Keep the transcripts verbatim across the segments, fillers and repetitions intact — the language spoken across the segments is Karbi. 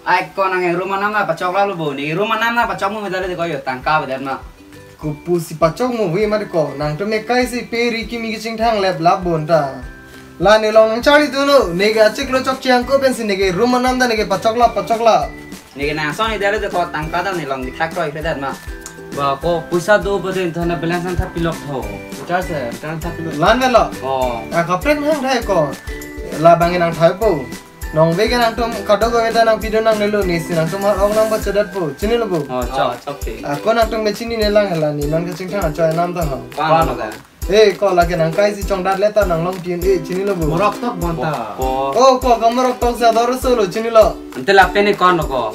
Ai ko nang room anam na pachok lalo bo. Ne room anam na pachok mo medale de ko yo tangka bedan ma. Kopusi pachok mo wi ma de ko. Nangtum ekai si pe ri kimi kachingthang lep lap bon ta. La ne long nang charli tu no. Ne ke achiklo chokche angko pensi ne ke room anam ta ne ke pachok lap pachok lap. Ne ke nang son ni dale de ko tangka ta ne long dithak kroi ke dan ma. Ba ko puisa do bo de thana balance an thap pilok tho. Charli se, balance thap pilok. Lan velo. Oh. A kaprek hang thai ko. Labang nang thai po. Nong ve ke nangtum kadokave ta nang pidun nangnelo ne si nangtum har ong nang pachodat po. Chinilo bo. Oh, chok, chok ke. Ako nangtum ke chini ne lang hela ne non kachingthang achoi anam ta ho. Ko-an lo ka? Eh, ko lake nang kai si chongdat le ta nang long tin eh chinilo bo. Morok tok bon ta. Ko. Oh, ko ka morok tok sa dor solo chinilo. Ante lapen ne ko-an lo ko?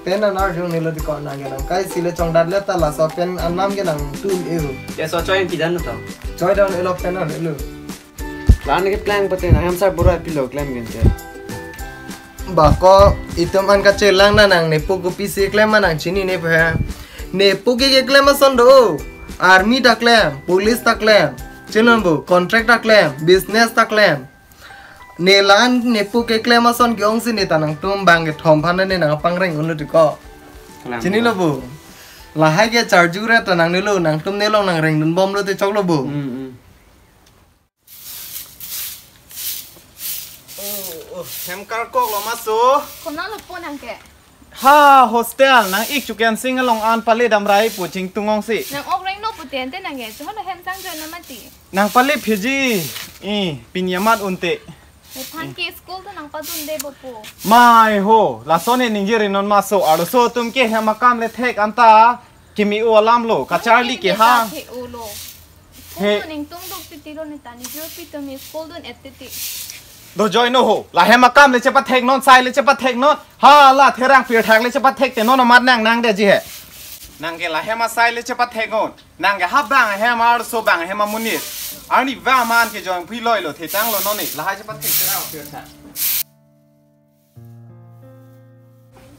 Pen na nar jong nilo di ko nang ke nang kai si le chongdat le ta laso pen anam ke nang tun eh ho. Ya so choi pidan to. Choi dan elo pen na elo. Lan ke plan pate na hem sarbura pilo klem gente. Ba ko itum an kachelang na nang nepo kopisi klem ma nang chinine phe. Nepo ke keklem ason do. Army ta klem, police ta klem. Chinilo bo, contract ta klem, business ta klem. Ne lan nepo keklem ason ke-ong si ne ta nangtum bang kethom aphan ne nang pangreng unlo di ko. Kalang. Chinilo bo. Lahai ke charju re ta nangnelo, nangtum ne long nangreng dunbomlo te choklo bo. Hmm, hmm. Oh, oh, hem karkok lo maso. Konat lo po nang ke? Ha, hostel nang ik chuken sing along an pale damrai pu chingtung ong si. Nang ok reng no pu tente nang ke. Chihon hem sang jo na mati. Nang pale phiji. I, pini amat unte. Nephan ke school tu nang padunde bo po. Mai ho, lason ne ningje ri non maso. Arloso atum ke hem akam le thek anta. Kimi u alam lo, kacharli ke ha. He. School dun ingtung duk titi lo ne ta ne jur pi tumi school dun et titi. Do join no ho, la hem akam le chepathek non, sai le chepathek non. Ha la therang pirthak le chepathek te non amat nang nang de ji he. Nang ke la hem asai le chepathek non. Nang ke ha bang hem arloso bang hem amonit. Arni va man ke join phi loi lo, thetang lo non ni, lahai chepathek therang pirthak.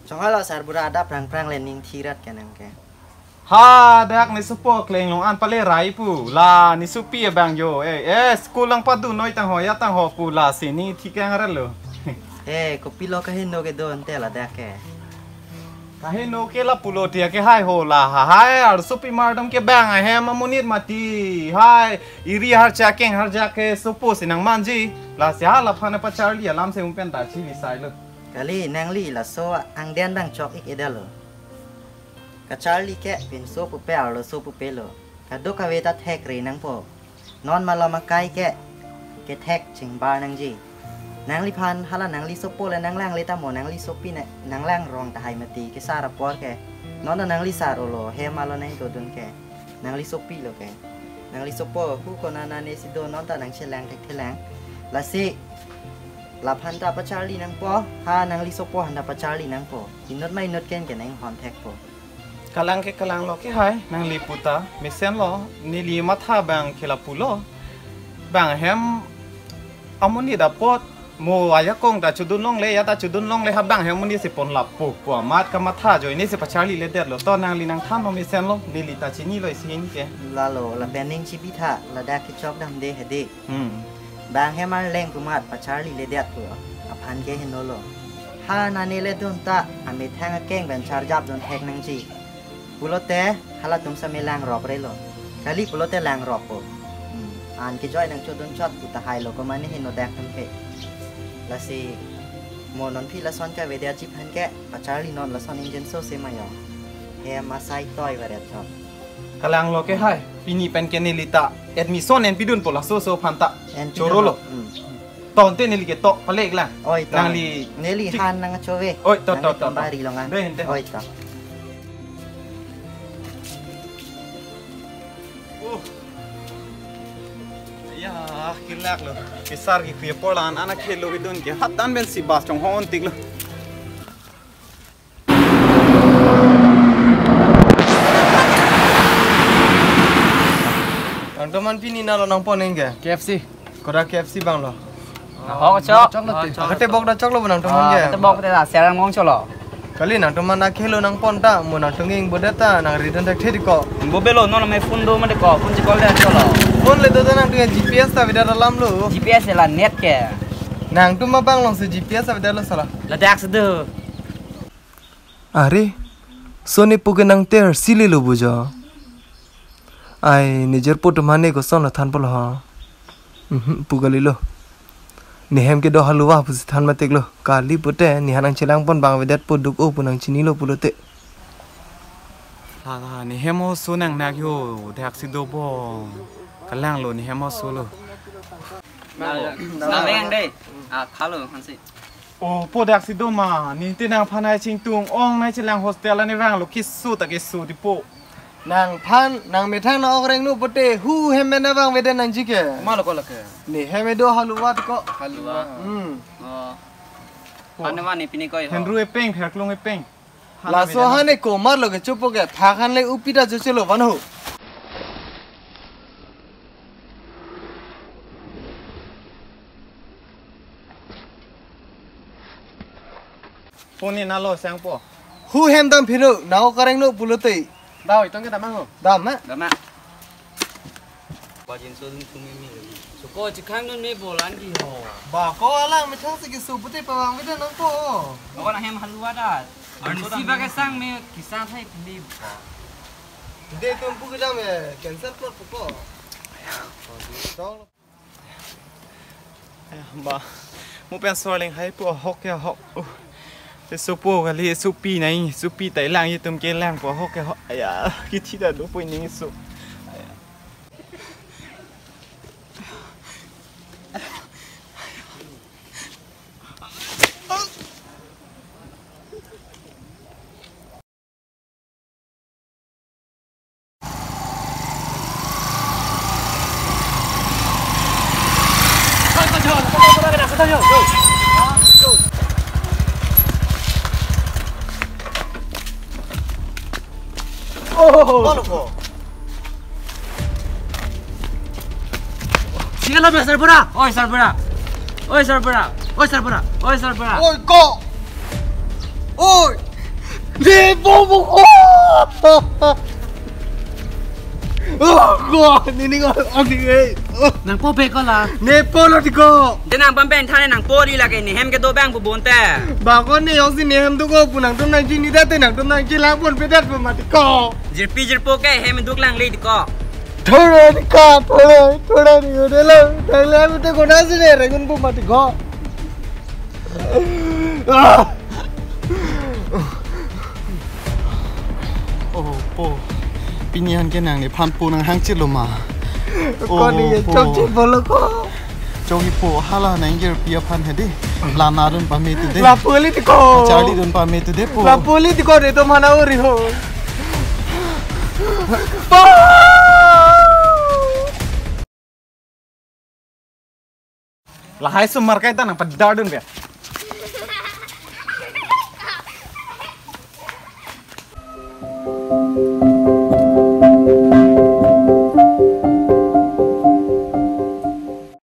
Chonghalo sarbura adap prang prang le ning thirat ke nang ke. Ha, dak ne sopo kleng long an pale rai pu. La ne sopi abang jo. Eh, eh, school lang padun noi tang ho ya tang ho pu la si ne thikang rat lo. Eh, kopilo kaheno kedo ante ladak ke. Kaheno ke lapulo dia ke hai ho la ha hai arloso pimar dam ke bang ahem amonit mati. Hai, iri harcha keng harcha ke sopo si nang manji. La si ha laphan pacharli alam si umpen ta chivi sai lo. Kali nangli laso angden dang chok ik edalo. Kacharli ke pinso pupe arloso pupe lo. Kadokave ta thek re nangpo. Non malom akai ke kethek chingbar nangji. Nangliphan hala nangli sopo le nang lang le tamo nangli sopi ne nang lang rong tahai mati kesar apor ke. Non ta nangli sar olo hem alo nang dodun ke. Nangli sopi lo ke. Nangli sopo hu konat nane si do non ta nang chelang thekthelang. Lasi laphan ta pacharli nangpo, ha nangli sopo han ta pacharli nangpo. Inut ma inut ken ke nang hon thekpo. Kalang ke kalang lo ke hai, nangli puta, mesen lo, neli matha bang ke lapulo. Bang hem amonit apot, mo ajakong ta chodun longle, ya ta chodun longle ha bang hem amonit si pon lapu, pu amat kamatha joine si pacharli ledet lo, to nangli nangthan lo mesen lo, neli ta chini lo isi hin ke. Lalo, lapen ning chibitha, ladak kechok damde hedi. Hmm. Bang hem arleng pu amat pacharli ledet pu aphan ke henolo. Ha nane le dun ta amethang akeng pen charjap dun thek nangji. Pulote halatum same lang rop relo. Kali pulote lang rop po. Hmm. An kejoi nang chodun chot pu tahai lo ko mane heno dak hem pe. Lasi mo non phi lason kavedet ji aphan ke pacharli non lason ingjinso se ma yo. Hem asai toi varet chot. Kalang lo ke hai, pini pen ke neli ta admission en pidun po laso so aphan ta. En pidun. Choro lo. Hmm. To ante neli ke to pale lang. Oi, to. Nangli neli tik han nang chove. Oi, to, to, nangli to, to. Kembali longan. Deh, deh. Oi, to. Oh. Ya, kelak lo. Kesar ke kue polan anak khelo idun ke. Hatan pen si bus chonghon tik lo. Nangtum an pini nalo nangpon neng ke? K F C. Kodak K F C bang lo. Ho, chok. Chok lo ti. Chok. Akate bok da chok lo bo nangtum an ke? Akate bok te da serang mong cholo. Kali nangtum an akhelo nangpon ta, mo nangtum ing bodet ta, nang return thekthedi ko. Bo belo non me phone do mande ko, phone si call de cholo. Phone le do ta nangtum G P S ta bida dalam lo. G P S la net ke. Nangtum abang long si G P S ta bida lo sala. Ladak si do. Are, so ne pu ke nang ter si lelo bujo. Ai, ne jirpo atum hane koson lo than polo ho. Mhm, pu kalilo. Ne hem kedo haluva pusi than matik lo. Kali pute, ne ha nangchelang pon bang vedet po duk o pu nangchinilo pulote. Ha, ne hem oso nang nak yo, dak si do bom. Kalang lo ne hem oso lo. Nang, nang yang deh. Ah, halo, hansi. O, po dak si do ma, ne te nangphan hai chingtung, ong nangchelang hostel ani vanglo keso ta keso ti po. Nangphan, nang methang na ok reng nu pote, hu hem mena vang veden nangji ke. Ma lo ko lo ke. Ne hem do haluva ko. Haluva. Hmm. Oh. Po. Anu ma ne pini koi ho. Henru epeng, pherklong epeng. Laso hane komar lo ke chupo ke, thak han le upi ta chuchelo van ho. Po ne nalo sang po. Hu hem dam phiro, nang ok reng nu pulote. Dau, itong ke dam ho. Dam, ha? Dam, ha? Pajin so dun thumi mi. Suko chikhang dun me bolan ki ho. Ba ko alang methang si keso pute pavang veden nangpo. Ako na hem haluva dat. Arnisi ba kesang me kisang thai pili ba. De tum pu kedam e, cancel plot puko. Dong. Ba, mo pen sorling hai pu ahok ya ahok. Uh. Te sopo kali, sopi nai, sopi tai lang itum kelang pu ahok ya ahok. Aya, kithi ta do pu ning so. Aya. Oh! Singalo ba, sarbura. Oi, sarbura. Oi, sarbura. Oi, sarbura. Oi, sarbura. Oi, ko. Oi. Ne po po ko. Oh, ko. Nini ko. Odi eh. Nangpo pe ko la. Ne po lo ti ko. Te nang pampen thane nangpo di lake ne hem kedo bang pu bonte. Ba ko ne yok si ne hem do ko pu nangtum nangchini dat te nangtum nangchelang pon pe dat pu mati ko. Jirpi jirpo ke hem duk lang le di ko. Thora ni ka, thora, thora ni ko de lo. Thang le pu te ko na si ne rengun pu mati ko. Ah! Oh, po. Pini an ke nang nephan po nanghangchelo ma. Ko ni ye chokche bolo ko. Chokche po, hala nang jirpi aphan hedi. La na dun pame tu de. La poli ti ko. Charli dun pame tu de po. La poli ti ko de to mana uri ho. Po! Lahai sumar kai ta nangpadar dun be.